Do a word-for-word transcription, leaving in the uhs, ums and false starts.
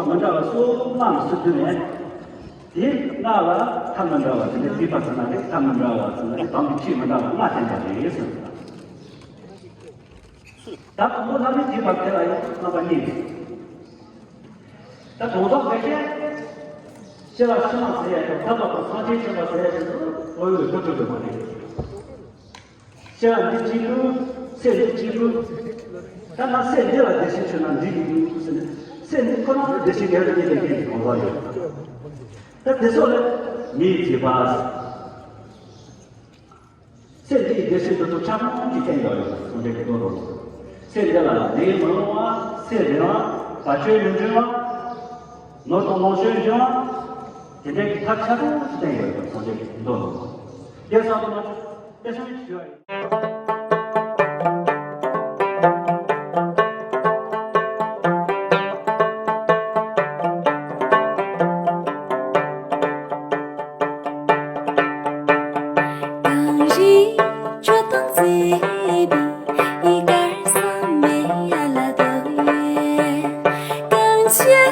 མི་འདྲ་བ་སོགས་ལྔ་ལ་སུ་བསྡུས་ནས། དེ་ལྔ་ལ་ཐ་མི་འདྲ་བ་དེ་ནི་བསྡུས་པ་ཟེར་ན་རེད། ཐ་མི་འདྲ་བ་ཟེར་ན་རེད། དམ་པའི་ཆོས་མི་འདྲ་བ་ལྔ་བསྟན་པ་རེད་ཟེར། ད་དང་པོ་ལྷ་མིའི་བསྡུས་པ་དེ་ལ་ཡང་རྣམ་པ་གཉིས་རེད། ད་དོན་དག་གལ་ཆེ། སྐྱེ་བ་ཕྱི་མ་ཟེར་ཡ་དང་ཐར་པ་དང་སངས་རྒྱས་བྱེད་པ་ཟེར་ཡ་དེ་ཚོ་བློ་ཡོད་ཐུབ་ཐུབ་དགོས་པ་རེད། སྐྱེ་བ་འདི་གཅིག་པུ། སྲས་འདི་གཅིག་པུ། ད་ང་སྲས་འདི་ལ་བདེ་སྐྱིད་བྱུང་ན་འགྲིག་གི་འདུག་ཟེར་ནས། སྲས་འདི་ཁོ་ན་ལ་བདེ་སྐྱིད་རྒྱལ་དུ་སྐྱེད་པའི་རྐྱེན་གྱི་གང་ཟག་ཡོད། ད་དེ་ཚོ་ལ་མིའི་བྱེད་པ། སྲས་འདི་ཡི་བདེ་སྐྱིད་འདི་ཚོ་ཆ་ཚང་གི་སྟེང་ཡོད་ཡོད་སངས་རྒྱས་ཀྱི་མདོ་ལོ། སྲས་འདི་ལ་ནད་མི་རུང་བ། ཚེ་རིང་བ། བར་ཆད་མི་འབྱུང་བ། ནོར་དང་ལོངས་སྤྱོད་འབྱུང་བ། དེ་འདྲའི་གི་ཐབས་ཆ་ཚང་གི་སྟེང་ཡོད་ཡོད་སངས་རྒྱས་ཀྱི་མདོ་ལོ། དེ་བསམ་བློ་མ་བྱུང་། དེ་བསམ་བློ་ཞུ་བ་ཡིན། གངས་རིའི་ཁྱོད་དང་བརྩེ་བའི་ཡི་གེར་བསམ་མེད་ཡ་ལ་དོ་ཡེ། གངས་ཅན་